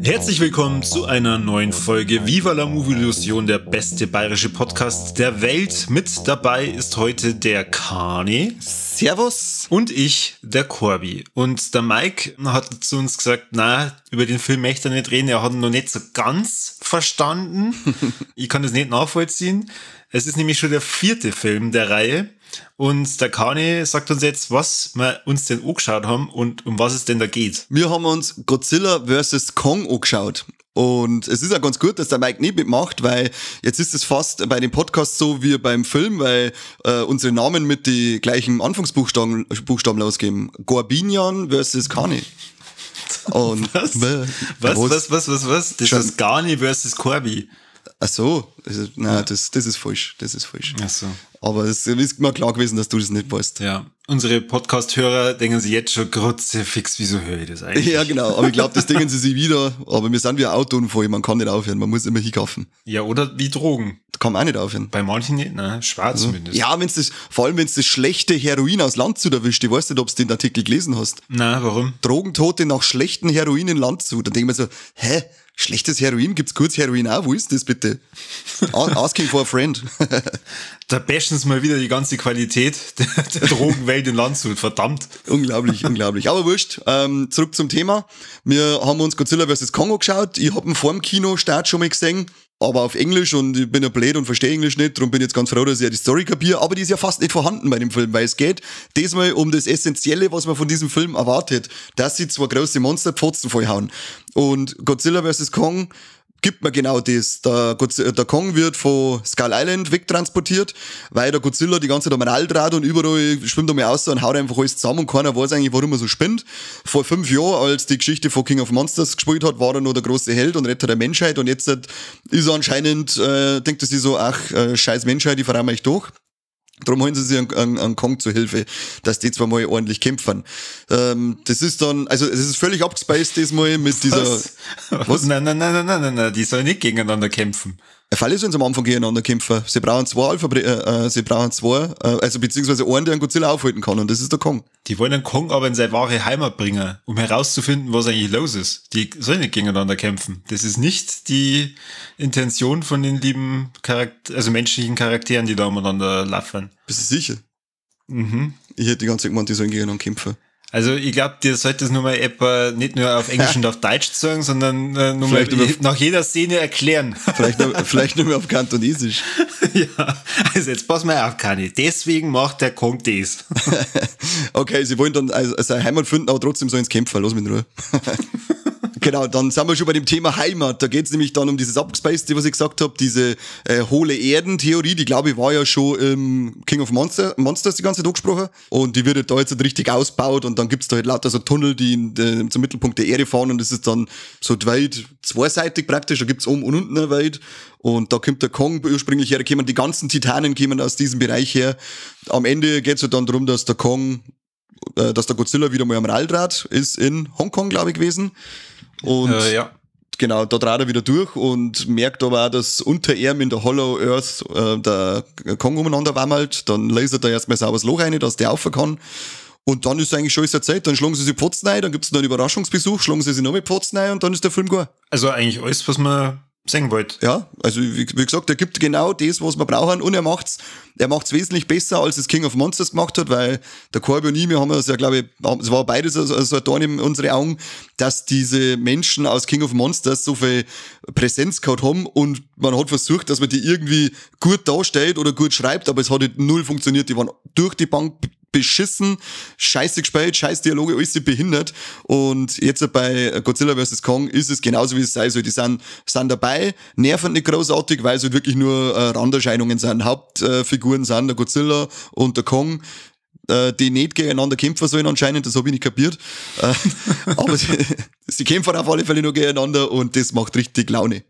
Herzlich willkommen zu einer neuen Folge Viva la Movilusion, der beste bayerische Podcast der Welt. Mit dabei ist heute der Kani. Servus. Und ich, der Corby. Und der Mike hat zu uns gesagt, na, über den Film möchte er nicht reden, er hat ihn noch nicht so ganz verstanden. Ich kann das nicht nachvollziehen. Es ist nämlich schon der vierte Film der Reihe. Und der Kani sagt uns jetzt, was wir uns denn angeschaut haben und um was es denn da geht. Wir haben uns Godzilla vs. Kong angeschaut. Und es ist ja ganz gut, dass der Mike nicht mitmacht, weil jetzt ist es fast bei dem Podcast so wie beim Film, weil unsere Namen mit die gleichen Anfangsbuchstaben losgeben. Gorbinian vs. Kani. Und was? Was? Das ist Kani vs. Corby. Ach so, nein, das ist falsch, das ist falsch. Ach so. Aber es ist mir klar gewesen, dass du das nicht weißt. Ja, unsere Podcast-Hörer denken sich jetzt schon, fix, wieso höre ich das eigentlich? Ja, genau, aber ich glaube, das denken sie sich wieder. Aber wir sind wie ein Autounfall, man kann nicht aufhören, man muss immer hinkaufen. Ja, oder wie Drogen. Da kann man auch nicht aufhören. Bei manchen nicht, nein, schwarz zumindest. Ja, vor allem wenn's das schlechte Heroin aus Landshut erwischt, ich weiß nicht, ob du den Artikel gelesen hast. Nein, warum? Drogentote nach schlechtem Heroin in Landshut. Dann denke ich mir so, hä? Schlechtes Heroin? Gibt's gutes Heroin auch? Wo ist das bitte? Asking for a friend. Da bashen sie mal wieder die ganze Qualität der Drogenwelt in Landshut, verdammt. Unglaublich, unglaublich. Aber wurscht, zurück zum Thema. Wir haben uns Godzilla vs. Kong angeschaut. Ich hab ihn vor dem Kinostart schon mal gesehen, aber auf Englisch, und ich bin ja blöd und verstehe Englisch nicht, darum bin ich jetzt ganz froh, dass ich ja die Story kapiere, aber die ist ja fast nicht vorhanden bei dem Film, weil es geht diesmal um das Essentielle, was man von diesem Film erwartet, dass sie zwei große Monster Pfotzen vollhauen. Und Godzilla vs. Kong gibt mir genau das. Der Kong wird von Skull Island wegtransportiert, weil der Godzilla die ganze Zeit am Rad dreht und überall schwimmt er mal aus und haut einfach alles zusammen und keiner weiß eigentlich, warum er so spinnt. Vor 5 Jahren, als die Geschichte von King of Monsters gespielt hat, war er noch der große Held und Retter der Menschheit, und jetzt ist er anscheinend, denkt er sich so, ach, scheiß Menschheit, ich verramme euch doch. Darum holen sie sich einen Kong zur Hilfe, dass die zwar mal ordentlich kämpfen. Das ist dann, also es ist völlig abgespaced diesmal mit dieser... Was? Nein, die sollen nicht gegeneinander kämpfen. Freilich sollen sie am Anfang gegeneinander kämpfen. Sie brauchen zwei also beziehungsweise einen, der einen Godzilla aufhalten kann, und das ist der Kong. Die wollen den Kong aber in seine wahre Heimat bringen, um herauszufinden, was eigentlich los ist. Die sollen nicht gegeneinander kämpfen. Das ist nicht die Intention von den lieben menschlichen Charakteren, die da umeinander laufen. Bist du sicher? Mhm. Ich hätte die ganze Zeit gemeint, die sollen gegeneinander kämpfen. Also ich glaube, dir sollte es nur mal etwa nicht nur auf Englisch und auf Deutsch sagen, sondern nur mal nach jeder Szene erklären. Vielleicht nur mal auf Kantonesisch. Ja, also jetzt pass mal auf, Kani. Deswegen macht der Kong das. Okay, sie wollen dann also seine Heimat finden, aber trotzdem sollen sie kämpfen. Lass mich in Ruhe. Genau, dann sind wir schon bei dem Thema Heimat. Da geht's nämlich dann um dieses Abgespacede, was ich gesagt habe, diese hohle Erden-Theorie, die glaube ich war ja schon im King of Monsters die ganze Zeit angesprochen. Und die wird halt da jetzt halt richtig ausgebaut, und dann gibt's da halt lauter so Tunnel, die zum Mittelpunkt der Erde fahren, und das ist dann so die Welt zweiseitig praktisch, da gibt's oben und unten eine Welt. Und da kommt der Kong ursprünglich her, da kommen die ganzen Titanen kommen aus diesem Bereich her. Am Ende geht's halt dann darum, dass der Kong, dass der Godzilla wieder mal am Rallrad ist in Hongkong, glaube ich, gewesen. Und ja. Genau, da dreht er wieder durch und merkt aber auch, dass unter ihm in der Hollow Earth der Kong umeinander wammelt. Dann lasert er erstmal sauber das Loch rein, dass der rauf kann. Und dann ist eigentlich schon alles erzählt. Dann schlagen sie sich Pfotzen rein, dann gibt's noch einen Überraschungsbesuch, schlagen sie sich noch mit Pfotzen rein, und dann ist der Film gut. Also eigentlich alles, was man sehen wollt. Ja, also wie gesagt, er gibt genau das, was wir brauchen, und er macht's wesentlich besser, als es King of Monsters gemacht hat, weil der Corby und ich, wir haben es ja, glaube ich, es war beides so ein Dorn in unsere Augen, dass diese Menschen aus King of Monsters so viel Präsenz gehabt haben, und man hat versucht, dass man die irgendwie gut darstellt oder gut schreibt, aber es hat halt null funktioniert. Die waren durch die Bank beschissen, scheiße gespielt, scheiß Dialoge, alles sind behindert. Und jetzt bei Godzilla vs. Kong ist es genauso, wie es sein soll. Die sind dabei, nerven nicht großartig, weil es halt wirklich nur Randerscheinungen sind. Hauptfiguren sind der Godzilla und der Kong, die nicht gegeneinander kämpfen sollen anscheinend, das habe ich nicht kapiert. Aber sie kämpfen auf alle Fälle nur gegeneinander, und das macht richtig Laune.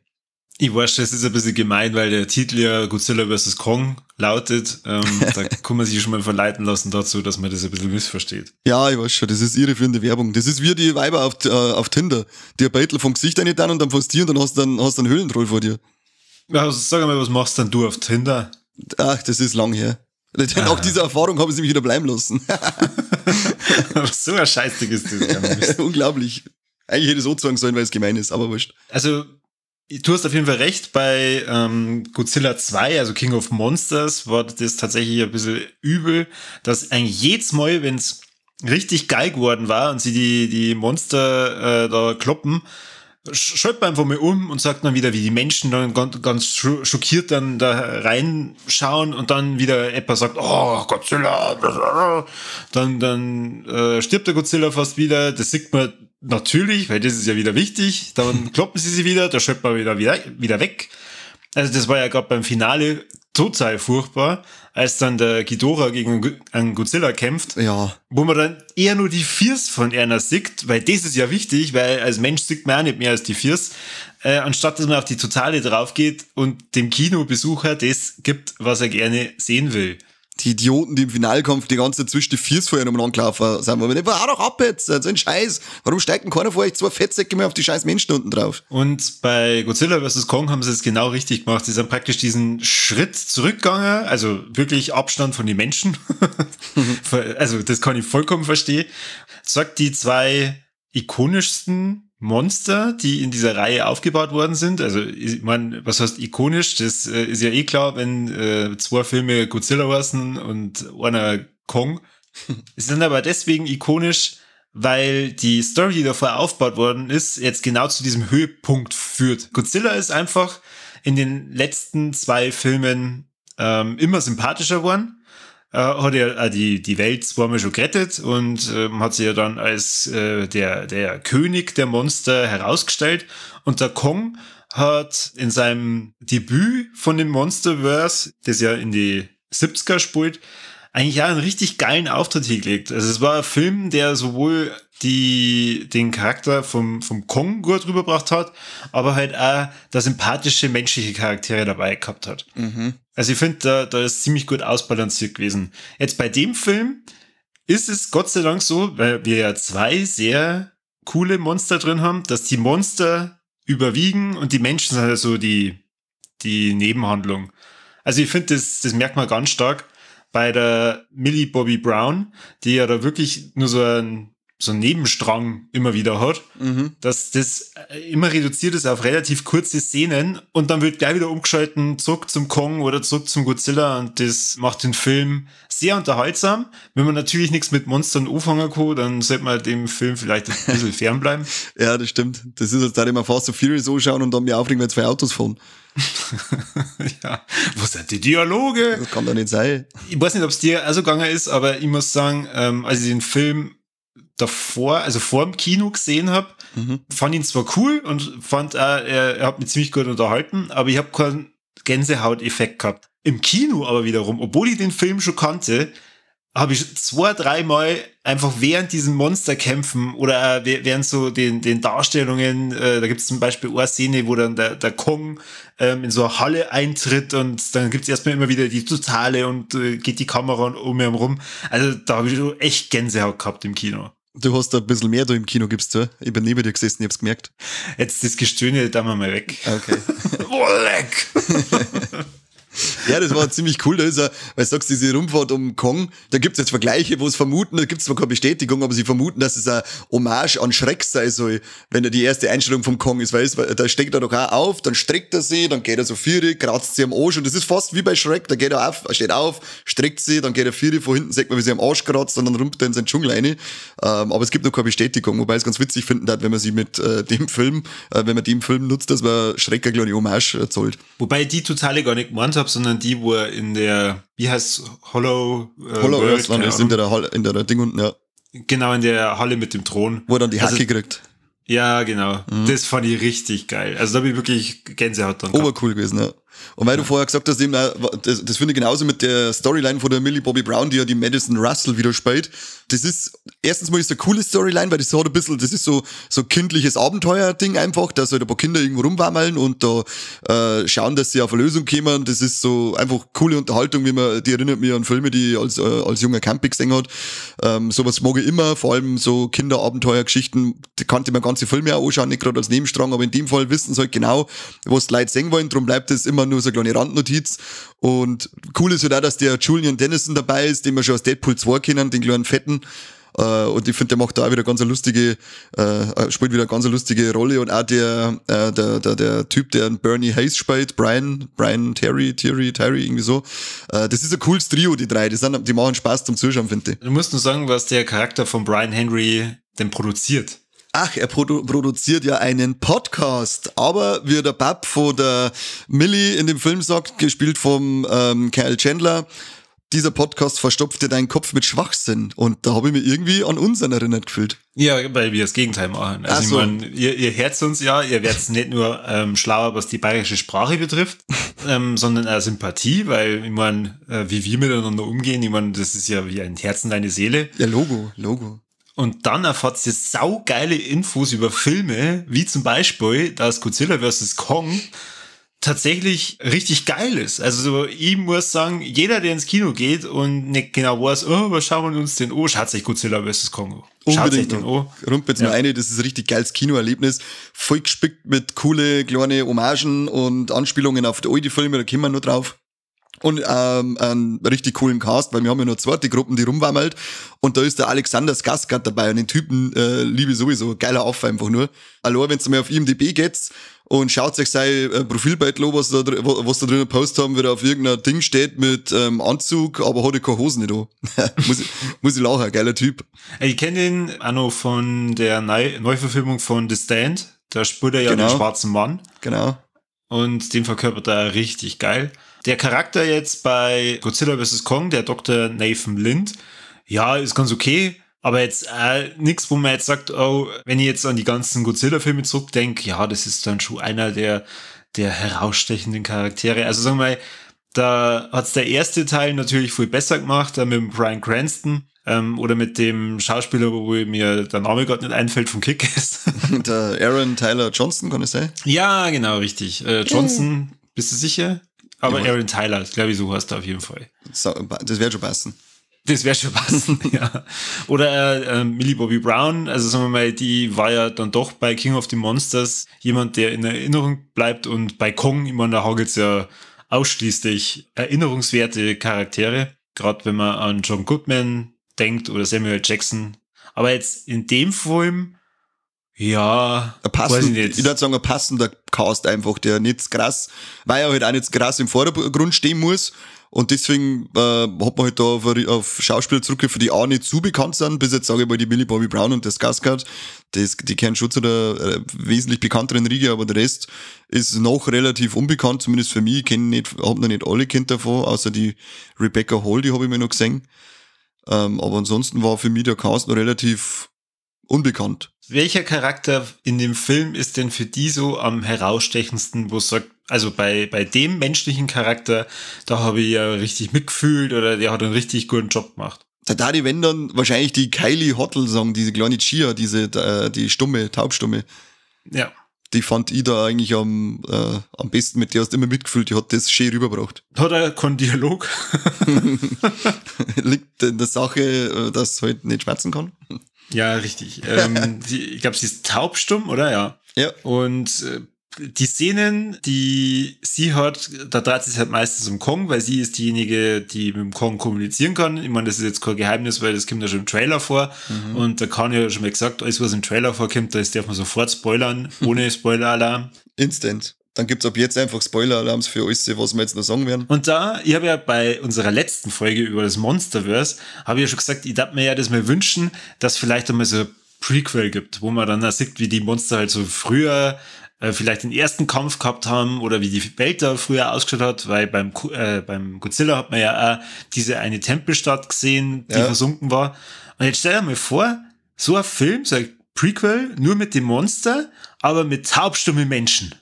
Ich weiß, das ist ein bisschen gemein, weil der Titel ja Godzilla vs. Kong lautet. Da kann man sich schon mal verleiten lassen dazu, dass man das ein bisschen missversteht. Ja, ich weiß schon, das ist irreführende Werbung. Das ist wie die Weiber auf Tinder, die ein Beitel vom Gesicht rein dann und dann fast dir und dann hast du einen Höhlentroll vor dir. Ja, sag mal, was machst denn du auf Tinder? Ach, das ist lang her. Nach dieser Erfahrung habe ich sie mich wieder bleiben lassen. So ein Scheißding ist das. Unglaublich. Eigentlich hätte ich es so sagen sollen, weil es gemein ist, aber wurscht. Also, du hast auf jeden Fall recht, bei Godzilla 2, also King of Monsters, war das tatsächlich ein bisschen übel, dass eigentlich jedes Mal, wenn es richtig geil geworden war und sie die Monster da kloppen, schaltet man einfach mal um und sagt dann wieder, wie die Menschen dann ganz, ganz schockiert dann da reinschauen und dann wieder etwas sagt, oh, Godzilla, dann stirbt der Godzilla fast wieder, das sieht man natürlich, weil das ist ja wieder wichtig, dann kloppen sie wieder, da schaltet man wieder weg. Also das war ja gerade beim Finale total furchtbar, als dann der Ghidorah gegen einen Godzilla kämpft, ja. Wo man dann eher nur die Fiers von einer sieht, weil das ist ja wichtig, weil als Mensch sieht man auch nicht mehr als die Fiers, anstatt dass man auf die Totale drauf geht und dem Kinobesucher das gibt, was er gerne sehen will. Die Idioten, die im Finalkampf die ganze Zeit zwischen die Fiers vor ihnen umeinander gelaufen sind. Aber nicht, hau doch ab jetzt, so ein Scheiß. Warum steigt denn keiner vor euch zwei Fettsäcke mehr auf die scheiß Menschen unten drauf? Und bei Godzilla vs. Kong haben sie es genau richtig gemacht. Sie sind praktisch diesen Schritt zurückgegangen, also wirklich Abstand von den Menschen. Also das kann ich vollkommen verstehen. Sagt die zwei ikonischsten Monster, die in dieser Reihe aufgebaut worden sind. Also, ich meine, was heißt ikonisch? Das ist ja eh klar, wenn zwei Filme Godzilla heißen und einer Kong. Sie sind aber deswegen ikonisch, weil die Story, die davor aufgebaut worden ist, jetzt genau zu diesem Höhepunkt führt. Godzilla ist einfach in den letzten zwei Filmen immer sympathischer geworden. Hat ja die Welt zweimal schon gerettet und hat sich ja dann als der König der Monster herausgestellt. Und der Kong hat in seinem Debüt von dem Monsterverse, das ja in die 70er spielt, eigentlich auch einen richtig geilen Auftritt hingelegt. Also es war ein Film, der sowohl den Charakter vom Kong gut rübergebracht hat, aber halt auch da sympathische menschliche Charaktere dabei gehabt hat. Mhm. Also ich finde, da ist ziemlich gut ausbalanciert gewesen. Jetzt bei dem Film ist es Gott sei Dank so, weil wir ja zwei sehr coole Monster drin haben, dass die Monster überwiegen und die Menschen sind halt so die Nebenhandlung. Also ich finde, das merkt man ganz stark bei der Millie Bobby Brown, die ja da wirklich nur so einen Nebenstrang immer wieder hat, dass das immer reduziert ist auf relativ kurze Szenen und dann wird gleich wieder umgeschalten, zurück zum Kong oder zurück zum Godzilla und das macht den Film sehr unterhaltsam. Wenn man natürlich nichts mit Monstern anfangen kann, dann sollte man dem Film vielleicht ein bisschen fernbleiben. Ja, das stimmt. Das ist, als da immer Fast and Furious anschauen und dann mir aufregen, wenn zwei Autos fahren. Ja, wo sind die Dialoge? Das kann doch nicht sein. Ich weiß nicht, ob es dir auch so gegangen ist, aber ich muss sagen, als ich den Film davor, also vor dem Kino gesehen habe, fand ihn zwar cool und fand auch, er hat mich ziemlich gut unterhalten, aber ich habe keinen Gänsehauteffekt gehabt. Im Kino aber wiederum, obwohl ich den Film schon kannte, habe ich 2-3 Mal einfach während diesen Monsterkämpfen oder während so den Darstellungen, da gibt es zum Beispiel eine Szene, wo dann der Kong in so eine Halle eintritt und dann gibt es erstmal immer wieder die Totale und geht die Kamera um ihn rum. Also da habe ich schon echt Gänsehaut gehabt im Kino. Du hast da ein bisschen mehr da im Kino, gibst du. Ich bin neben dir gesessen, ich hab's gemerkt. Jetzt das Gestöhne, da mal weg. Okay. Oh, leck! Ja, das war ziemlich cool. Da ist er, weil du sagst, diese Rumfahrt um Kong, da gibt's jetzt Vergleiche, wo es vermuten, da gibt's zwar keine Bestätigung, aber sie vermuten, dass es ein Hommage an Shrek sein soll, wenn er die erste Einstellung vom Kong ist, weißt, da steckt er doch auch auf, dann streckt er sich, dann geht er so vierig, kratzt sie am Arsch und das ist fast wie bei Shrek, da geht er auf, er steht auf, streckt sie, dann geht er vierig, von hinten sieht man, wie sie am Arsch kratzt und dann rumpelt er in seinen Dschungel rein. Aber es gibt noch keine Bestätigung, wobei es ganz witzig finden hat, wenn man sie mit dem Film, wenn man den Film nutzt, dass man Shrek eine kleine Hommage zahlt. Wobei die totale gar nicht gemeint habe, sondern die, wo er in der, wie heißt Hollow Hollow Earth, ist in der Halle, in der Ding unten, ja. Genau, in der Halle mit dem Thron. Wo er dann die Hacke kriegt. Ja, genau. Mhm. Das fand ich richtig geil. Also da habe ich wirklich Gänsehaut dran gehabt. Obercool gewesen, ja. Und weil du vorher gesagt hast, eben, das finde ich genauso mit der Storyline von der Millie Bobby Brown, die ja die Madison Russell wieder spielt. Das ist, erstens mal ist eine coole Storyline, weil das hat ein bisschen, das ist so kindliches Abenteuer-Ding einfach, dass halt ein paar Kinder irgendwo rumwammeln und da schauen, dass sie auf eine Lösung kommen. Das ist so einfach coole Unterhaltung, wie man, die erinnert mich an Filme, die ich als junger Camping gesehen hat. Sowas mag ich immer, vor allem so Kinderabenteuergeschichten, die kannte man ganze Filme auch anschauen, nicht gerade als Nebenstrang, aber in dem Fall wissen sie halt genau, was die Leute sehen wollen, darum bleibt das immer nur so eine kleine Randnotiz. Und cool ist halt auch, dass der Julian Dennison dabei ist, den wir schon aus Deadpool 2 kennen, den kleinen Fetten. Und ich finde, der macht da auch wieder ganz eine lustige, spielt wieder ganz eine lustige Rolle. Und auch der Typ, der Bernie Hayes spielt, Brian Terry, irgendwie so. Das ist ein cooles Trio, die drei. Die machen Spaß zum Zuschauen, finde ich. Du musst nur sagen, was der Charakter von Brian Henry denn produziert. Ach, er produziert ja einen Podcast, aber wie der Bab von der Millie in dem Film sagt, gespielt vom Kyle Chandler, dieser Podcast verstopft dir deinen Kopf mit Schwachsinn. Und da habe ich mich irgendwie an unseren erinnert gefühlt. Ja, weil wir das Gegenteil machen. Also so. Ich meine, ihr hört uns ja, ihr werdet nicht nur schlauer, was die bayerische Sprache betrifft, sondern auch Sympathie, weil ich meine, wie wir miteinander umgehen, ich meine, das ist ja wie ein Herz und eine Seele. Ja, Logo. Und dann erfahrt ihr saugeile Infos über Filme, wie zum Beispiel, dass Godzilla vs. Kong tatsächlich richtig geil ist. Also so, ich muss sagen, jeder, der ins Kino geht und nicht genau weiß, oh, was schauen wir uns denn an, schaut sich Godzilla vs. Kong an. Schaut sich den an. Rumpelt nur eine, das ist ein richtig geiles Kinoerlebnis. Voll gespickt mit coole kleine Hommagen und Anspielungen auf die alten Filme, da kommen wir nur drauf. Und einen richtig coolen Cast, weil wir haben ja noch zweite Gruppen, die rumwammelt. Und da ist der Alexander Skarsgård dabei und den Typen liebe ich sowieso. Geiler Affe einfach nur. Allein, wenn ihr mal auf IMDb geht und schaut euch sein Profilbild an, was da drin gepostet haben, wie er auf irgendeinem Ding steht mit Anzug, aber hat er keine Hosen nicht an. Muss ich lachen, geiler Typ. Ich kenne den auch noch von der Neuverfilmung von The Stand. Da spielt er ja den schwarzen Mann. Genau. Und den verkörpert er richtig geil. Der Charakter jetzt bei Godzilla vs. Kong, der Dr. Nathan Lind, ja, ist ganz okay, aber jetzt nichts, wo man jetzt sagt, oh, wenn ich jetzt an die ganzen Godzilla-Filme zurückdenke, ja, das ist dann schon einer der herausstechenden Charaktere. Also sagen wir mal, da hat's der erste Teil natürlich viel besser gemacht, mit dem Bryan Cranston oder mit dem Schauspieler, wo mir der Name gerade nicht einfällt, von Kick-Ass. Der Aaron Tyler Johnson, kann es sein? Ja, genau, richtig. Johnson, bist du sicher? Aber Aaron Tyler, glaube ich, so heißt er auf jeden Fall. So, das wäre schon passen. Das wäre schon passen, ja. Oder Millie Bobby Brown, also sagen wir mal, die war ja dann doch bei King of the Monsters jemand, der in Erinnerung bleibt, und bei Kong, ich meine, da hagelt's ja ausschließlich erinnerungswerte Charaktere, gerade wenn man an John Goodman denkt oder Samuel Jackson. Aber jetzt in dem Film, ja, weiß ich nicht. Ich würde sagen, ein passender Cast einfach, der nicht krass, weil er halt auch nicht krass im Vordergrund stehen muss. Und deswegen hat man halt da auf Schauspieler zurückgegriffen, die auch nicht zu bekannt sind. Bis jetzt sage ich mal die Millie Bobby Brown und der Skarsgård, die kehren schon zu der wesentlich bekannteren Riege, aber der Rest ist noch relativ unbekannt, zumindest für mich. Ich hab noch nicht alle kennt davon, außer die Rebecca Hall, die habe ich mir noch gesehen. Aber ansonsten war für mich der Cast noch relativ unbekannt. Welcher Charakter in dem Film ist denn für die so am herausstechendsten, wo es sagt, also bei dem menschlichen Charakter, da habe ich ja richtig mitgefühlt oder der hat einen richtig guten Job gemacht? Da die, wenn dann wahrscheinlich die Kylie Hottel sagen, diese kleine Chia, diese, die stumme, taubstumme. Ja. Die fand ich da eigentlich am besten, mit der hast du immer mitgefühlt, die hat das schön rübergebracht. Hat er keinen Dialog? Liegt in der Sache, dass halt nicht schmerzen kann. Ja, richtig. Ich glaube, sie ist taubstumm, oder? Ja. Ja. Und die Szenen, die sie hat, da dreht sich halt meistens um Kong, weil sie ist diejenige, die mit dem Kong kommunizieren kann. Ich meine, das ist jetzt kein Geheimnis, weil das kommt ja schon im Trailer vor. Mhm. Und da kann ja schon mal gesagt, alles, was im Trailer vorkommt, das darf man sofort spoilern, ohne Spoiler-Alarm. Instant. Dann gibt's ab jetzt einfach Spoiler-Alarms für alles, was wir jetzt noch sagen werden. Und da, ich habe ja bei unserer letzten Folge über das Monsterverse, habe ich ja schon gesagt, ich darf mir ja das mal wünschen, dass vielleicht einmal so ein Prequel gibt, wo man dann auch sieht, wie die Monster halt so früher vielleicht den ersten Kampf gehabt haben oder wie die Welt da früher ausgeschaut hat, weil beim Godzilla hat man ja auch diese eine Tempelstadt gesehen, die versunken war. Und jetzt stell dir mal vor, so ein Film, so ein Prequel, nur mit dem Monster, aber mit taubstummen Menschen.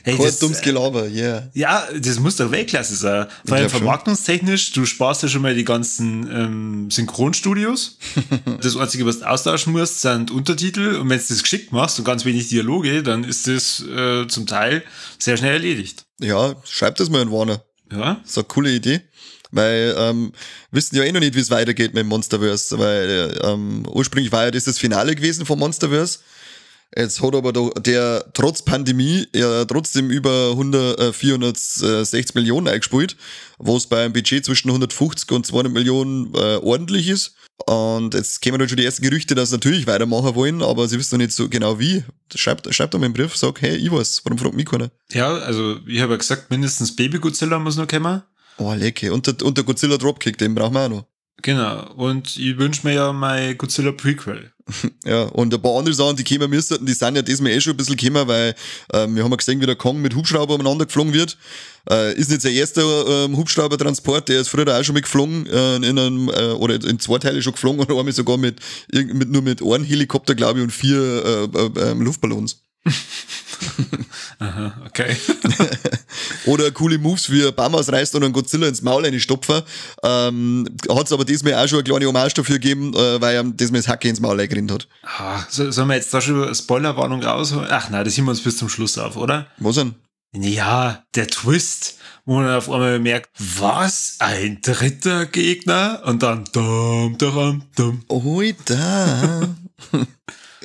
Hey, Kein dummes Gelaber, yeah. Ja, das muss doch Weltklasse sein. Vor allem vermarktungstechnisch, du sparst ja schon mal die ganzen Synchronstudios. Das Einzige, was du austauschen musst, sind Untertitel. Und wenn du das geschickt machst und ganz wenig Dialoge, dann ist das zum Teil sehr schnell erledigt. Ja, schreib das mal in Warner. Ja. Das ist eine coole Idee. Weil wissen ja eh noch nicht, wie es weitergeht mit dem Monsterverse, weil ursprünglich war ja das Finale gewesen vom Monsterverse. Jetzt hat aber der trotz Pandemie ja trotzdem über 460 Millionen eingespielt, was bei einem Budget zwischen 150 und 200 Millionen ordentlich ist. Und jetzt kämen dann schon die ersten Gerüchte, dass sie natürlich weitermachen wollen, aber sie wissen noch nicht so genau wie. Schreibt da mal einen Brief, sag, hey, ich weiß, warum fragt mich keiner? Ja, also ich habe ja gesagt, mindestens Baby Godzilla muss noch kommen. Oh, lecker. Und der Godzilla Dropkick, den brauchen wir auch noch. Genau. Und ich wünsche mir ja mein Godzilla Prequel. Ja, und ein paar andere Sachen, die kommen müssten, die sind ja diesmal eh schon ein bisschen gekommen, weil wir haben ja gesehen, wie der Kong mit Hubschrauber umeinander geflogen wird. Ist nicht sein erster Hubschraubertransport, der ist früher auch schon mit geflogen, in einem, oder in zwei Teile schon geflogen und einmal sogar nur mit einem Helikopter, glaube ich, und 4 Luftballons. Aha, okay. Oder coole Moves wie Baum ausreißt und einen Godzilla ins Maul reinstopfen. Hat es aber diesmal auch schon eine kleine Hommage dafür gegeben, weil er diesmal das Hacke ins Maul reingerannt hat. Ah, sollen wir jetzt da schon eine Spoilerwarnung rausholen? Ach nein, das heben wir uns bis zum Schluss auf, oder? Was denn? Ja, der Twist, wo man auf einmal merkt, was? Ein dritter Gegner? Und dann dum, dum, dum. Oida.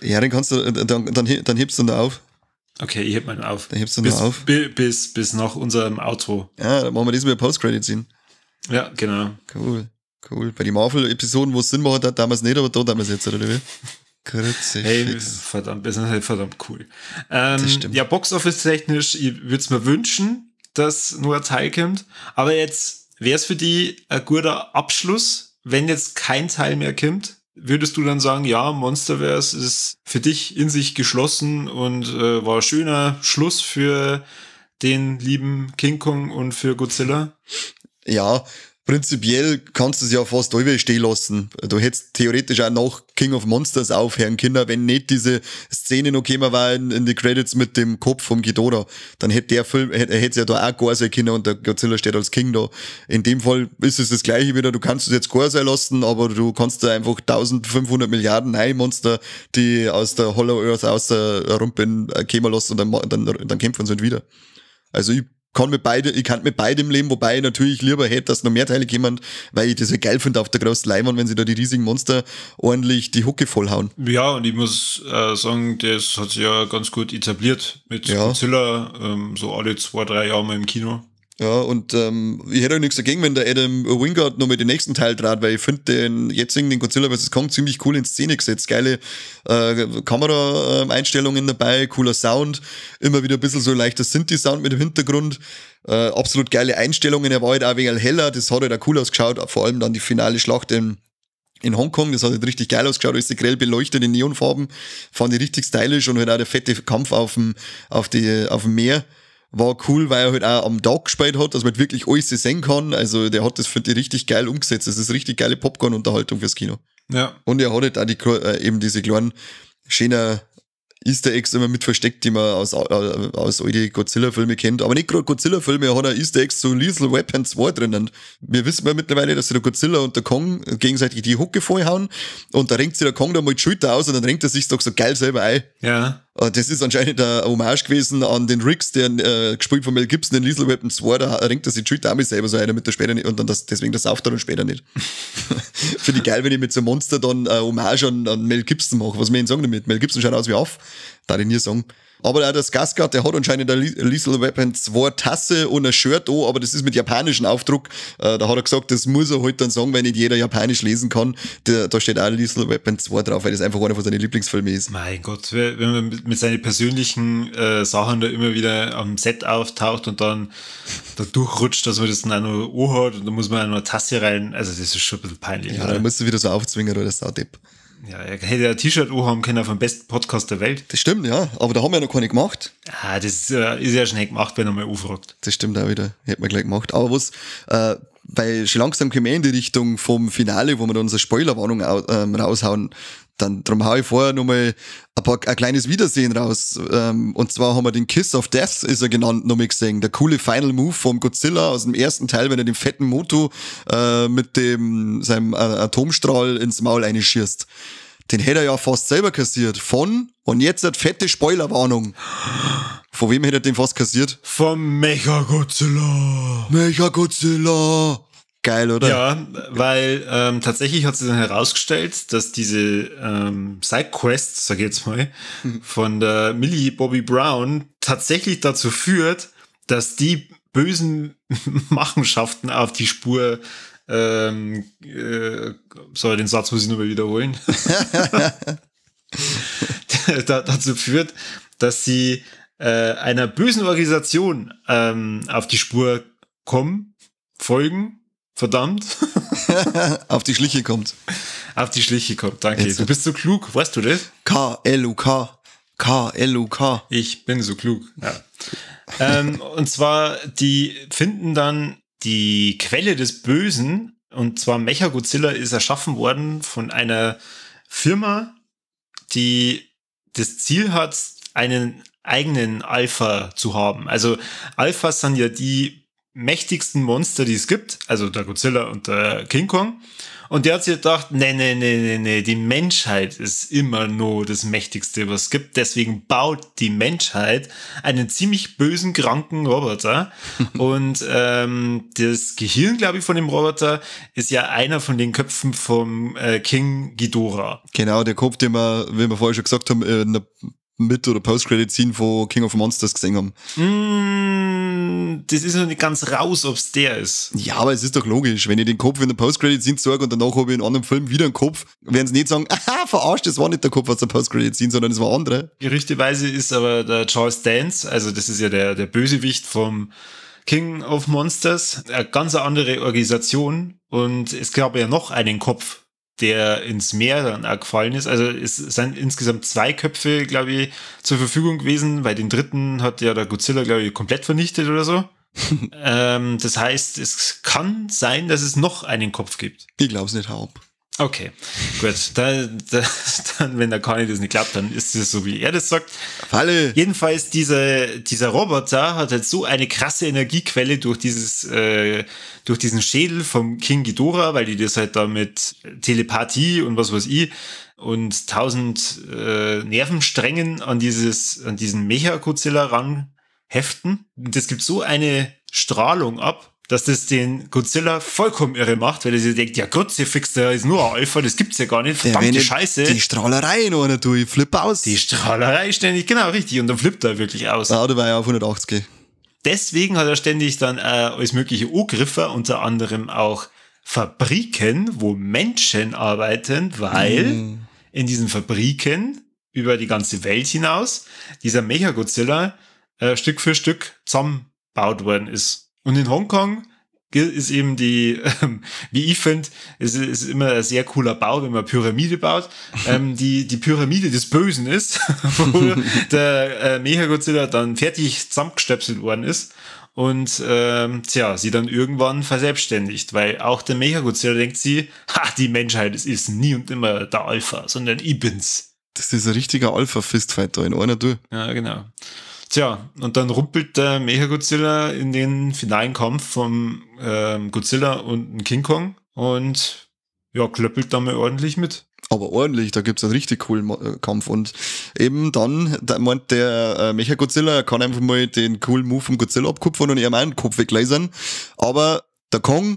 Ja, dann kannst du, dann hebst du ihn da auf. Okay, ich heb mal auf. Dann hebst du ihn auf. Bis nach unserem Outro. Ja, dann machen wir diesmal Post-Credit-Scene. Ja, genau. Cool, cool. Bei den Marvel-Episoden, wo es Sinn macht, hat damals nicht, aber da damals jetzt, oder wie? Hey, verdammt, das ist halt verdammt cool. Das stimmt. Ja, Box-Office-technisch, ich würde es mir wünschen, dass nur ein Teil kommt. Aber jetzt wäre es für die ein guter Abschluss, wenn jetzt kein Teil mehr kommt. Würdest du dann sagen, ja, Monsterverse ist für dich in sich geschlossen und war ein schöner Schluss für den lieben King Kong und für Godzilla? Ja, prinzipiell kannst du es ja fast allweil stehen lassen. Du hättest theoretisch auch nach King of Monsters aufhören können, wenn nicht diese Szene noch gekommen war in die Credits mit dem Kopf vom Ghidorah. Dann hätte der Film, hätte ja da auch gar sein können und der Godzilla steht als King da. In dem Fall ist es das Gleiche wieder, du kannst es jetzt gar sein lassen, aber du kannst da einfach 1500 Milliarden neue Monster, die aus der Hollow Earth aus der Rumpen kommen lassen und dann kämpfen sie halt wieder. Also ich kann mit beidem leben, wobei ich natürlich lieber hätte, dass noch mehr Teile kommen, weil ich das ja geil finde auf der großen Leinwand, wenn sie da die riesigen Monster ordentlich die Hucke vollhauen. Ja, und ich muss sagen, das hat sich ja ganz gut etabliert mit Godzilla, so alle 2-3 Jahre mal im Kino. Ja, und ich hätte auch nichts dagegen, wenn der Adam Wingard noch mit dem nächsten Teil trat, weil ich finde den jetzigen, den Godzilla vs. Kong, ziemlich cool in Szene gesetzt. Geile Kameraeinstellungen dabei, cooler Sound, immer wieder ein bisschen so leichter Synthi-Sound mit dem Hintergrund. Absolut geile Einstellungen, er war halt auch ein wenig heller, das hat halt auch cool ausgeschaut, vor allem dann die finale Schlacht in Hongkong, das hat halt richtig geil ausgeschaut, alles grell beleuchtet in Neonfarben, fand ich richtig stylisch und halt auch der fette Kampf auf dem Meer. War cool, weil er halt auch am Tag gespielt hat, dass man halt wirklich alles sehen kann. Also der hat das, finde ich, richtig geil umgesetzt. Das ist richtig geile Popcorn-Unterhaltung fürs Kino. Ja. Und er hat halt auch eben diese kleinen, schönen Easter Eggs immer mit versteckt, die man aus all die Godzilla-Filme kennt. Aber nicht gerade Godzilla-Filme, er hat auch Easter Eggs zu Lethal Weapon 2 drinnen. Und wir wissen ja mittlerweile, dass sich der Godzilla und der Kong gegenseitig die Hucke vollhauen. Und da renkt sich der Kong da mal die Schulter aus und dann renkt er sich doch so geil selber ein. Ja. Das ist anscheinend eine Hommage gewesen an den Riggs, der gespielt von Mel Gibson in Lethal Weapon 2, da renkt er sich die Schulter auch mit selber so ein, damit er später nicht, und dann deswegen das sauft er dann später nicht. Finde ich geil, wenn ich mit so einem Monster dann eine Hommage an Mel Gibson mache. Was mir denn sagen damit? Mel Gibson schaut aus wie auf. Darf ich nie sagen. Aber auch der Skarsgård, der hat anscheinend eine Lethal Weapon 2 Tasse und ein Shirt an, aber das ist mit japanischem Aufdruck. Da hat er gesagt, das muss er halt dann sagen, weil nicht jeder japanisch lesen kann. Da steht auch Lethal Weapon 2 drauf, weil das einfach einer von seinen Lieblingsfilmen ist. Mein Gott, wenn man mit seinen persönlichen Sachen da immer wieder am Set auftaucht und dann da durchrutscht, dass man das dann auch noch anhat und da muss man auch noch eine Tasse rein. Also das ist schon ein bisschen peinlich. Ja, da musst du wieder so aufzwingen oder das ist auch Depp. Ja, er hätte ja ein T-Shirt haben können vom besten Podcast der Welt. Das stimmt, ja. Aber da haben wir ja noch keine gemacht. Ah, das ist ja schnell gemacht, wenn er mal anfragt. Das stimmt auch wieder. Hätte man gleich gemacht. Aber was, weil schon langsam kommen wir in die Richtung vom Finale, wo wir da unsere Spoilerwarnung raushauen. Dann drum hau ich vorher nochmal ein kleines Wiedersehen raus. Und zwar haben wir den Kiss of Death, ist er genannt, nochmal gesehen. Der coole Final Move vom Godzilla aus dem ersten Teil, wenn er den fetten Motu mit dem seinem Atomstrahl ins Maul einschießt. Den hätte er ja fast selber kassiert. Von, und jetzt hat fette Spoilerwarnung. Von wem hätte er den fast kassiert? Vom Mechagodzilla. Mechagodzilla. Geil, oder? Ja, weil tatsächlich hat sich dann herausgestellt, dass diese Sidequest, sag ich jetzt mal, von der Millie Bobby Brown tatsächlich dazu führt, dass die bösen Machenschaften auf die Spur sorry, den Satz muss ich nur mal wiederholen. Dazu führt, dass sie einer bösen Organisation auf die Spur kommen, folgen, verdammt. Auf die Schliche kommt. Auf die Schliche kommt, danke. Jetzt. Du bist so klug, weißt du das? K-L-U-K. K-L-U-K. Ich bin so klug, ja. Und zwar, die finden dann die Quelle des Bösen, und zwar Mechagodzilla ist erschaffen worden von einer Firma, die das Ziel hat, einen eigenen Alpha zu haben. Also Alphas sind ja die mächtigsten Monster, die es gibt, also der Godzilla und der King Kong. Und der hat sich gedacht, nee, nee, nee, nee, nee, die Menschheit ist immer nur das Mächtigste, was es gibt. Deswegen baut die Menschheit einen ziemlich bösen, kranken Roboter. Und das Gehirn, glaube ich, von dem Roboter ist ja einer von den Köpfen vom King Ghidorah. Genau, der Kopf, den wir, wie wir vorher schon gesagt haben, in der Mit- oder Post-Credit-Scene von King of Monsters gesehen haben. Das ist noch nicht ganz raus, ob's der ist. Ja, aber es ist doch logisch. Wenn ich den Kopf in der Post-Credit-Scene zeige und danach habe ich in einem anderen Film wieder einen Kopf, werden sie nicht sagen, aha, verarscht, das war nicht der Kopf aus der Post-Credit-Scene, sondern das war andere. Gerüchteweise ist aber der Charles Dance, also das ist ja der Bösewicht vom King of Monsters, eine ganz andere Organisation, und es gab ja noch einen Kopf, der ins Meer dann auch gefallen ist. Also es sind insgesamt 2 Köpfe, glaube ich, zur Verfügung gewesen, weil den dritten hat ja der Godzilla, glaube ich, komplett vernichtet oder so. Das heißt, es kann sein, dass es noch einen Kopf gibt. Ich glaub's nicht, hau ab. Okay, gut. Dann, wenn der Kani das nicht glaubt, dann ist es so, wie er das sagt. Falle. Jedenfalls, dieser Roboter hat halt so eine krasse Energiequelle durch diesen Schädel vom King Ghidorah, weil die das halt da mit Telepathie und was weiß ich und 1000 Nervensträngen an diesen Mecha-Godzilla ranheften. Das gibt so eine Strahlung ab, dass das den Godzilla vollkommen irre macht, weil er sich denkt, ja Kruzifix, der ist nur ein Alpha, das gibt's ja gar nicht, verdammte Scheiße. Die Strahlerei noch nicht, du, ich flippe aus. Die Strahlerei ständig, genau, richtig, und dann flippt er wirklich aus. Ja, da war ja auf 180. Deswegen hat er ständig dann alles mögliche angegriffen, unter anderem auch Fabriken, wo Menschen arbeiten, weil in diesen Fabriken über die ganze Welt hinaus dieser Mechagodzilla Stück für Stück zusammengebaut worden ist. Und in Hongkong ist eben die, wie ich finde, es ist immer ein sehr cooler Bau, wenn man Pyramide baut, die Pyramide des Bösen ist, wo der Mechagodzilla dann fertig zusammengestöpselt worden ist und sie dann irgendwann verselbstständigt, weil auch der Mechagodzilla denkt sie, ha, die Menschheit ist nie und immer der Alpha, sondern ich bin's. Das ist ein richtiger Alpha-Fistfight da in einer Tour. Ja, genau. Tja, und dann rumpelt der Mechagodzilla in den finalen Kampf vom Godzilla und King Kong und ja, klöppelt da mal ordentlich mit. Aber ordentlich, da gibt's einen richtig coolen Kampf. Und eben dann, da meint der Mechagodzilla, er kann einfach mal den coolen Move vom Godzilla abkupfern und ihm einen Kopf weglasern. Aber der Kong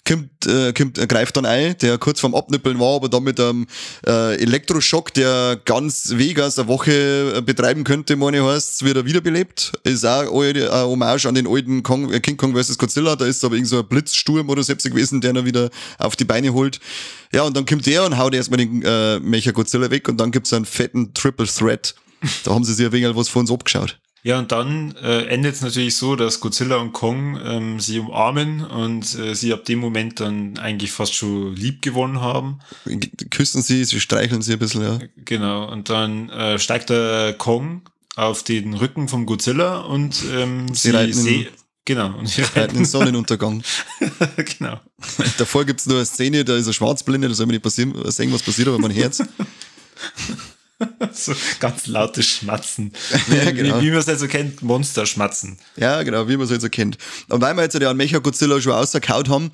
greift dann ein, der kurz vorm Abnippeln war, aber dann mit einem Elektroschock, der ganz Vegas eine Woche betreiben könnte, meine ich, heißt, wird er wiederbelebt. Ist auch eine Hommage an den alten King Kong vs. Godzilla, da ist aber irgend so ein Blitzsturm oder so gewesen, der ihn wieder auf die Beine holt. Ja, und dann kommt der und haut erstmal den Mecha-Godzilla weg und dann gibt's einen fetten Triple Threat. Da haben sie sich ein wenig was von uns abgeschaut. Ja, und dann endet es natürlich so, dass Godzilla und Kong sie umarmen und sie ab dem Moment dann eigentlich fast schon lieb gewonnen haben. Küssen sie, sie streicheln sie ein bisschen, ja. Genau, und dann steigt der Kong auf den Rücken vom Godzilla und sie Genau. Und sie reiten den Sonnenuntergang. Genau. Davor gibt's nur eine Szene, da ist eine Schwarzblende, da soll man nicht passieren, sehen, was passiert, aber man hört's. So ganz lautes Schmatzen. Wie, Ja, genau. wie man es halt so kennt, Monsterschmatzen. Ja, genau, wie man es halt so kennt. Und weil wir jetzt ja den Mecha-Godzilla schon rausgehauen haben,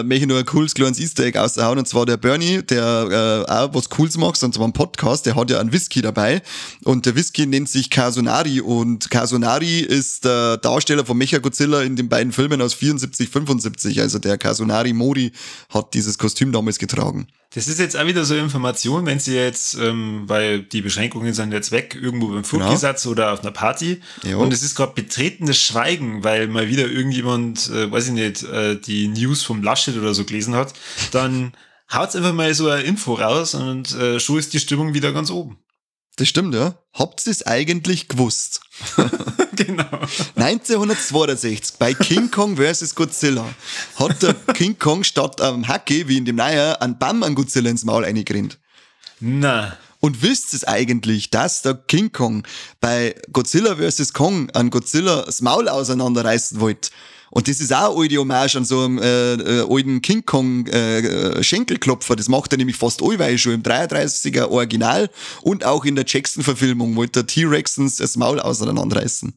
möchte ich noch ein cooles kleines Easter Egg raushauen. Und zwar der Bernie, der auch was Cooles macht, und zwar einen Podcast, der hat ja einen Whisky dabei. Und der Whisky nennt sich Kazunari. Und Kazunari ist der Darsteller von Mecha-Godzilla in den beiden Filmen aus 74, 75. Also der Kazunari Mori hat dieses Kostüm damals getragen. Das ist jetzt auch wieder so eine Information, wenn Sie jetzt, weil die Beschränkungen sind jetzt weg, irgendwo beim Fluggesatz oder auf einer Party. Jo. Und es ist gerade betretenes Schweigen, weil mal wieder irgendjemand, weiß ich nicht, die News vom Laschet oder so gelesen hat, dann haut's einfach mal so eine Info raus und schon ist die Stimmung wieder ganz oben. Das stimmt, ja. Habt ihr's eigentlich gewusst? Genau. 1962 bei King Kong versus Godzilla hat der King Kong statt am Hacke, wie in dem Neuer, einen Bamm an Godzilla ins Maul reingerannt. Na. Und wisst ihr eigentlich, dass der King Kong bei Godzilla versus Kong an Godzilla das Maul auseinanderreißen wollte? Und das ist auch eine alte Hommage an so einem alten King Kong Schenkelklopfer. Das macht er nämlich fast allweil schon im 33er Original und auch in der Jackson-Verfilmung wollte der T-Rexens das Maul auseinanderreißen.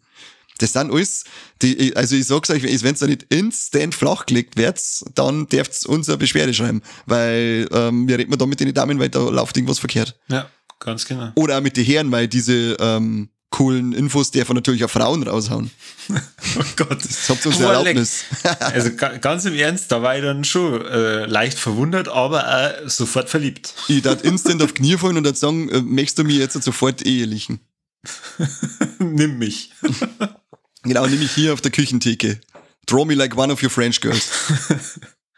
Das sind alles, die, also ich sag's euch, wenn's da nicht instant flachgelegt wird, dann dürft's uns eine Beschwerde schreiben, weil wir reden da mit den Damen, weil da läuft irgendwas verkehrt. Ja, ganz genau. Oder auch mit den Herren, weil diese coolen Infos dürfen natürlich auch Frauen raushauen. Oh Gott. Das habt ihr unsere Erlaubnis. Also ganz im Ernst, da war ich dann schon leicht verwundert, aber auch sofort verliebt. Ich darf instant auf Knie fallen und dann sagen, möchtest du mich jetzt sofort ehelichen? Nimm mich. Genau, nimm mich hier auf der Küchentheke. Draw me like one of your French girls.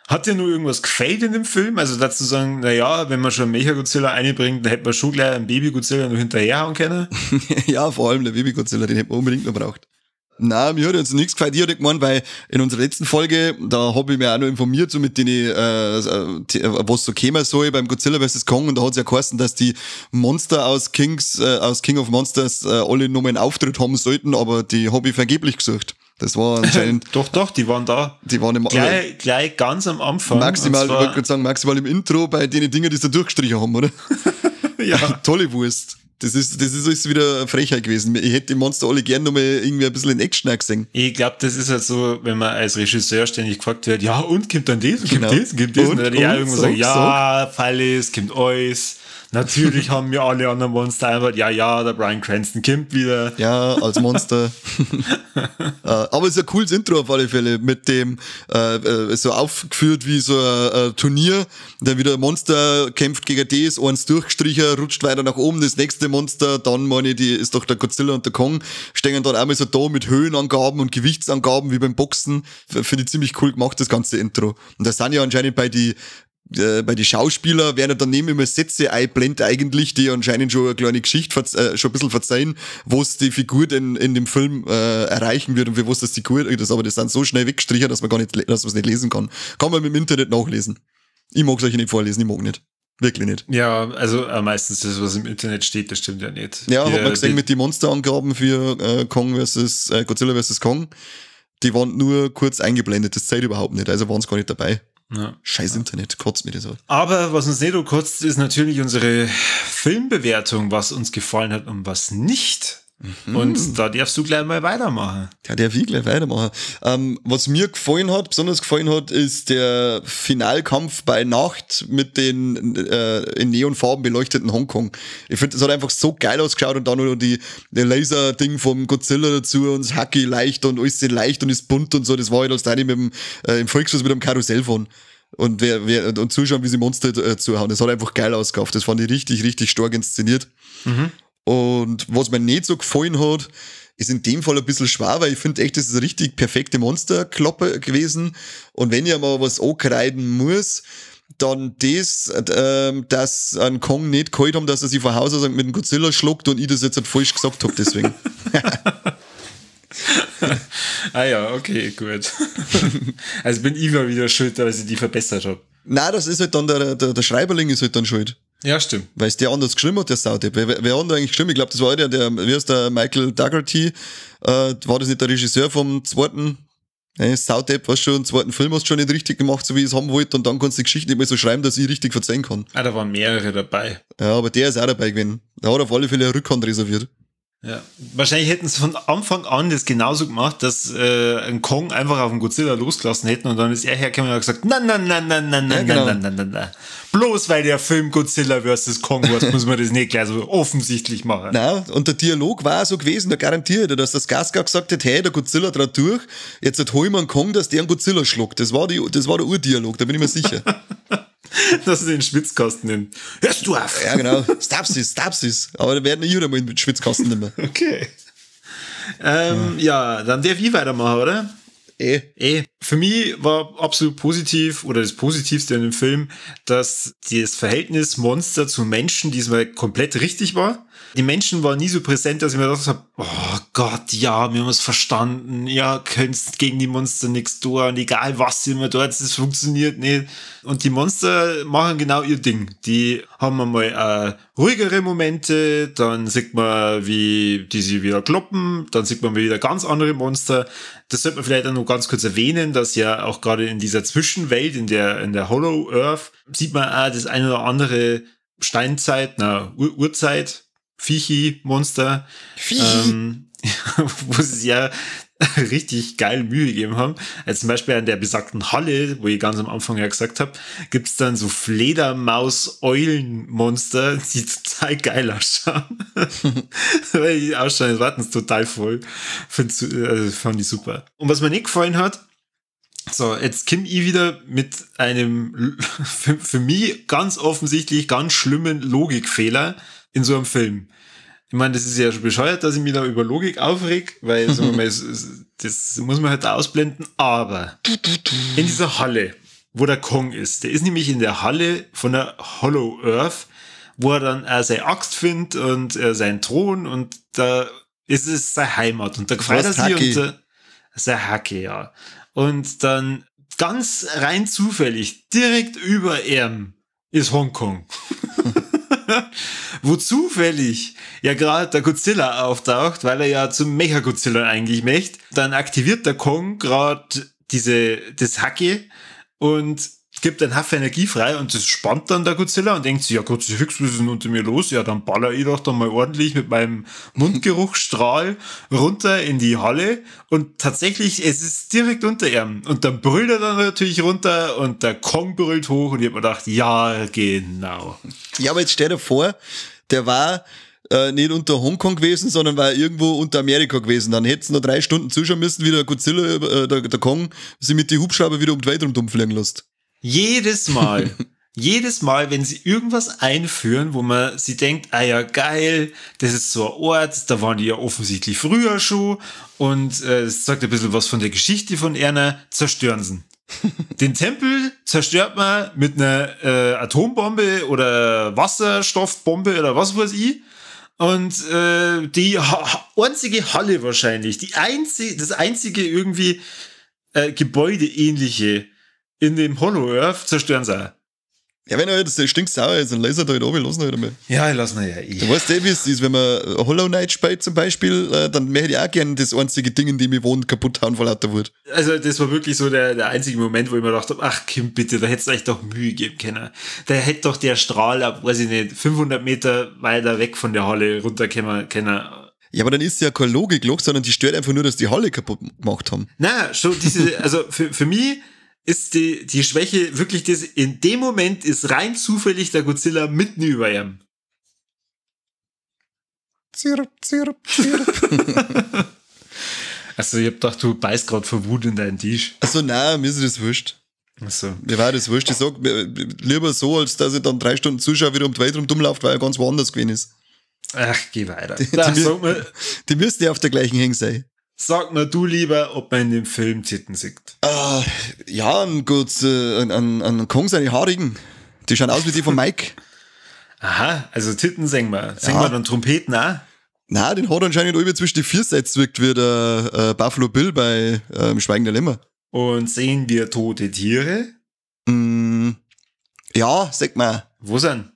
Hat dir nur irgendwas gefällt in dem Film? Also dazu sagen, naja, wenn man schon Mecha-Godzilla einbringt, dann hätte man schon gleich einen Baby-Godzilla noch hinterherhauen können. Ja, vor allem der Baby-Godzilla, den hätte man unbedingt noch braucht. Nein, mir hat jetzt nichts gefällt. Ich hatte gemeint, weil in unserer letzten Folge, da hab ich mich auch noch informiert, so mit denen, was so kämen soll beim Godzilla vs. Kong, und da hat's ja geheißen, dass die Monster aus King of Monsters alle nochmal einen Auftritt haben sollten, aber die hab ich vergeblich gesucht. Das war anscheinend. Doch, die waren da. Die waren im gleich ganz am Anfang. Maximal, ich wollte gerade sagen, maximal im Intro bei den Dingen, die sie da durchgestrichen haben, oder? Ja. Tolle Wurst. Das ist alles wieder eine Frechheit gewesen. Ich hätte die Monster alle gern nochmal irgendwie ein bisschen in Action gesehen. Ich glaube, das ist halt so, wenn man als Regisseur ständig gefragt wird, ja, und kommt dann das, und kommt Genau. das, und kommt das. Und dann ja, irgendwann sagen, ja, sag. Fallis, kommt alles. Natürlich haben wir alle anderen Monster einfach, ja, der Bryan Cranston kommt wieder. Ja, als Monster. Aber es ist ein cooles Intro auf alle Fälle, mit dem so aufgeführt wie so ein Turnier. Dann wieder ein Monster kämpft gegen das, eins durchgestrichen, rutscht weiter nach oben, das nächste Monster, dann meine ich, die ist doch der Godzilla und der Kong, stehen dann einmal so da mit Höhenangaben und Gewichtsangaben wie beim Boxen. Finde ich ziemlich cool gemacht, das ganze Intro. Und da sind ja anscheinend bei die Schauspieler werden daneben immer Sätze einblendet eigentlich, die anscheinend schon eine kleine Geschichte schon ein bisschen verzeihen, was die Figur denn in dem Film erreichen wird und für was das die gut ist. Aber das sind so schnell weggestrichen, dass man gar nicht, dass man es nicht lesen kann. Kann man mit dem Internet nachlesen. Ich mag's euch nicht vorlesen, ich mag nicht. Wirklich nicht. Ja, also meistens das, was im Internet steht, das stimmt ja nicht. Ja, hat man gesehen mit den Monsterangaben für Kong versus Godzilla vs. Kong. Die waren nur kurz eingeblendet, das zählt überhaupt nicht, also waren sie gar nicht dabei. Ja. Scheiß Internet, kotzt mir das an. Aber was uns nicht kotzt, ist natürlich unsere Filmbewertung, was uns gefallen hat und was nicht. Mhm. Und da darfst du gleich mal weitermachen. Ja, darf ich gleich weitermachen. Was mir gefallen hat, besonders gefallen hat, ist der Finalkampf bei Nacht mit den in Neonfarben beleuchteten Hongkong. Ich finde, das hat einfach so geil ausgeschaut und dann noch die Laser-Ding vom Godzilla dazu und das Hacki leicht und alles leicht und ist bunt und so. Das war halt, als da ich mit dem, im Volkshaus mit einem Karussell fahren. Und, und zuschauen, wie sie Monster zuhauen. Das hat einfach geil ausgekauft. Das fand ich richtig, richtig stark inszeniert. Mhm. Und was mir nicht so gefallen hat, ist in dem Fall ein bisschen schwer, weil ich finde echt, das ist eine richtig perfekte Monsterkloppe gewesen. Und wenn ich mal was ankreiden muss, dann das, dass ein Kong nicht geholt haben, dass er sich von Haus aus mit dem Godzilla schluckt und ich das jetzt halt falsch gesagt habe, deswegen. Ah ja, okay, gut. Also bin ich mal wieder schuld, dass ich die verbessert habe. Nein, das ist halt dann der Schreiberling ist halt dann schuld. Ja, stimmt. Weil es der anders geschrieben hat, der Saudepp. Wer hat da eigentlich geschrieben? Ich glaube, das war der, wie heißt der, Michael Dougherty, war das nicht der Regisseur vom zweiten Hey, Saudepp, weißt schon, einen zweiten Film hast du schon nicht richtig gemacht, so wie ich es haben wollte, und dann kannst du die Geschichte nicht mehr so schreiben, dass ich richtig verzeihen kann. Ah, da waren mehrere dabei. Ja, aber der ist auch dabei gewesen. Der hat auf alle Fälle eine Rückhand reserviert. Ja, wahrscheinlich hätten sie von Anfang an das genauso gemacht, dass ein Kong einfach auf den Godzilla losgelassen hätten und dann ist er hergekommen und hat gesagt, na, na, na, na, na, na, Ja, genau. na, na, na, na. Bloß weil der Film Godzilla vs. Kong war, muss man das nicht gleich so offensichtlich machen. Nein, und der Dialog war so gewesen, da garantiert, dass das Skarsgård gesagt hat, hey, der Godzilla trat durch, jetzt hol ich mir einen Kong, dass der einen Godzilla schluckt. Das war der Urdialog, da bin ich mir sicher. Dass er den Schwitzkasten nimmt. Hörst du auf? Ja, genau. Stapsis, Stapsis. Aber da werden ich mal den Schwitzkasten nehmen. Okay. Ja, dann darf ich weitermachen, oder? Eh. Für mich war absolut positiv, oder das Positivste an dem Film, dass das Verhältnis Monster zu Menschen diesmal komplett richtig war. Die Menschen waren nie so präsent, dass ich mir gedacht habe, oh Gott, ja, wir haben es verstanden, ja, könntest gegen die Monster nichts tun und egal was immer dort, es funktioniert nicht. Und die Monster machen genau ihr Ding. Die haben einmal ruhigere Momente, dann sieht man, wie die sie wieder kloppen, dann sieht man wieder ganz andere Monster. Das sollte man vielleicht auch noch ganz kurz erwähnen, dass ja auch gerade in dieser Zwischenwelt, in der Hollow Earth, sieht man auch das eine oder andere Steinzeit, na, Urzeit, Viechi-Monster, wo sie sich ja richtig geil Mühe gegeben haben. Also zum Beispiel an der besagten Halle, wo ich ganz am Anfang ja gesagt habe, gibt's dann so Fledermaus-Eulen-Monster, die total geil ausschauen. Weil die ausschauen, das warten total voll. Fand ich super. Und was mir nicht gefallen hat, so, jetzt komm ich wieder mit einem für mich ganz offensichtlich ganz schlimmen Logikfehler in so einem Film. Ich meine, das ist ja schon bescheuert, dass ich mich da über Logik aufreg, weil, sagen wir mal, das muss man halt ausblenden, aber in dieser Halle, wo der Kong ist, der ist nämlich in der Halle von der Hollow Earth, wo er dann auch seine Axt findet und seinen Thron und da ist es seine Heimat und da freut er sich und sein Hacke, ja. Und dann ganz rein zufällig, direkt über ihm ist Hongkong. Wo zufällig ja gerade der Godzilla auftaucht, weil er ja zum Mecha-Godzilla eigentlich möchte. Dann aktiviert der Kong gerade das Hacke und gibt einen Haufen Energie frei und das spannt dann der Godzilla und denkt sich, ja Gott, was ist denn unter mir los? Ja, dann baller ich doch dann mal ordentlich mit meinem Mundgeruchsstrahl runter in die Halle und tatsächlich, es ist direkt unter ihm und dann brüllt er dann natürlich runter und der Kong brüllt hoch und ich hab mir gedacht, ja, genau. Ja, aber jetzt stell dir vor, der war nicht unter Hongkong gewesen, sondern war irgendwo unter Amerika gewesen. Dann hättest du noch 3 Stunden zuschauen müssen, wie der Godzilla, der Kong, sich mit die Hubschrauber wieder um die Welt rumfliegen lässt. Jedes Mal, wenn sie irgendwas einführen, wo man sie denkt, ah ja, geil, das ist so ein Ort, da waren die ja offensichtlich früher schon und es zeigt ein bisschen was von der Geschichte von Erna, zerstören sie. Den Tempel zerstört man mit einer Atombombe oder Wasserstoffbombe oder was weiß ich. Und die einzige Halle wahrscheinlich, das einzige irgendwie Gebäudeähnliche in dem Hollow Earth zerstören sie auch. Ja, wenn er jetzt stinksauer ist, dann lass er da halt runter, lass ihn halt einmal. Ja, ich lass ihn ja eh. Du weißt eh, wie es ist, wenn man Hollow Knight spielt zum Beispiel, dann möchte ich auch gerne das einzige Ding, in dem ich wohne, kaputt hauen vor lauter Wut. Also das war wirklich so der einzige Moment, wo ich mir gedacht habe, ach Kim, bitte, da hättest du euch doch Mühe geben können. Da hätte doch der Strahl ab, weiß ich nicht, 500 Meter weiter weg von der Halle runterkommen können. Ja, aber dann ist ja keine Logik, sondern die stört einfach nur, dass die Halle kaputt gemacht haben. Na, schon diese, also für mich ist die Schwäche wirklich das, in dem Moment ist rein zufällig der Godzilla mitten über ihm. Zirp, zirp, zirp. Also ich hab gedacht, du beißt gerade vor Wut in deinen Tisch. Also nein, mir ist das wurscht. Ach so. Mir war das wurscht. Ich sag lieber so, als dass ich dann 3 Stunden zuschaue, wieder um die Welt rumläuft, weil er ganz woanders gewesen ist. Ach, geh weiter. Die müssten ja auf der gleichen Hänge sein. Sag mir du lieber, ob man in dem Film Titten sieht. Ja, gut, an Kong seine Haarigen. Die schauen aus wie die von Mike. Aha, also Titten singen wir. Singen wir dann Trompeten auch? Nein, den hat anscheinend über zwischen die 4 Sets wirkt wie der Buffalo Bill bei Schweigen der Lämmer. Und sehen wir tote Tiere? Mm, ja, sag mal. Wo sind?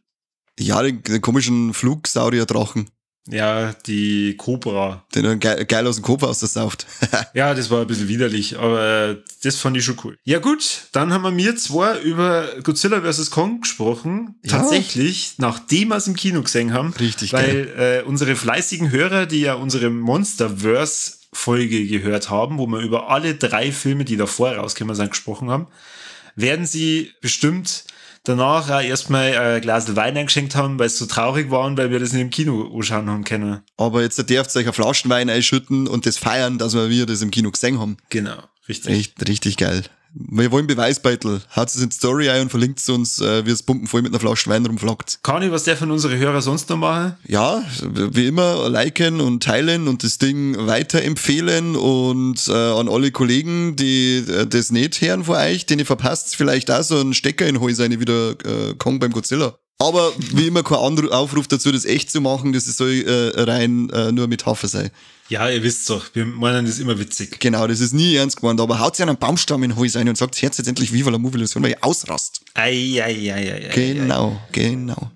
Ja, den komischen Flugsaurierdrachen. Ja, die Cobra. Den er geil aus dem Kopf aussauft. Ja, das war ein bisschen widerlich, aber das fand ich schon cool. Ja gut, dann haben wir zwar über Godzilla vs. Kong gesprochen. Ja. Tatsächlich, nachdem wir es im Kino gesehen haben. Richtig Weil unsere fleißigen Hörer, die ja unsere Monsterverse-Folge gehört haben, wo wir über alle drei Filme, die davor rausgekommen sind, gesprochen haben, werden sie bestimmt danach auch erstmal ein Glas Wein eingeschenkt haben, weil sie so traurig waren, weil wir das nicht im Kino anschauen haben können. Aber jetzt dürft ihr euch eine Flaschen Wein einschütten und das feiern, dass wir das im Kino gesehen haben. Genau, richtig. Echt, richtig geil. Wir wollen Beweisbeitel. Haut es in die Story ein und verlinkt uns, wie es pumpen voll mit einer Flasche Wein rumflackt. Kani, was der von unseren Hörer sonst noch machen? Ja, wie immer, liken und teilen und das Ding weiterempfehlen und an alle Kollegen, die das nicht hören von euch, den ihr verpasst, vielleicht auch so einen Stecker in Hals rein, wieder Kong beim Godzilla. Aber wie immer kein Aufruf dazu, das echt zu machen, das soll rein nur Metapher sein. Ja, ihr wisst doch, wir meinen das immer witzig. Genau, das ist nie ernst gemeint, aber haut sich einen Baumstamm in den Hals rein und sagt, jetzt endlich Viva la Movilusion, weil ich ausrast. Ei, ei, ei, ei, ei, Genau, genau.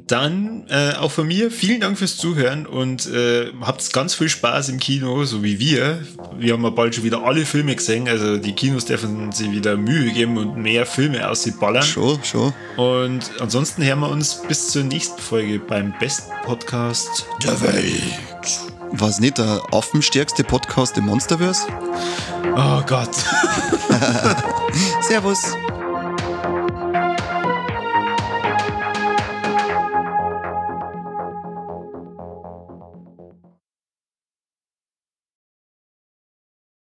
Dann auch von mir vielen Dank fürs Zuhören und habt ganz viel Spaß im Kino, so wie wir. Wir haben ja bald schon wieder alle Filme gesehen, also die Kinos dürfen sich wieder Mühe geben und mehr Filme auszuballern. Schon, schon. Und ansonsten hören wir uns bis zur nächsten Folge beim besten Podcast der Welt. War es nicht der affenstärkste Podcast im Monsterverse? Oh Gott. Servus.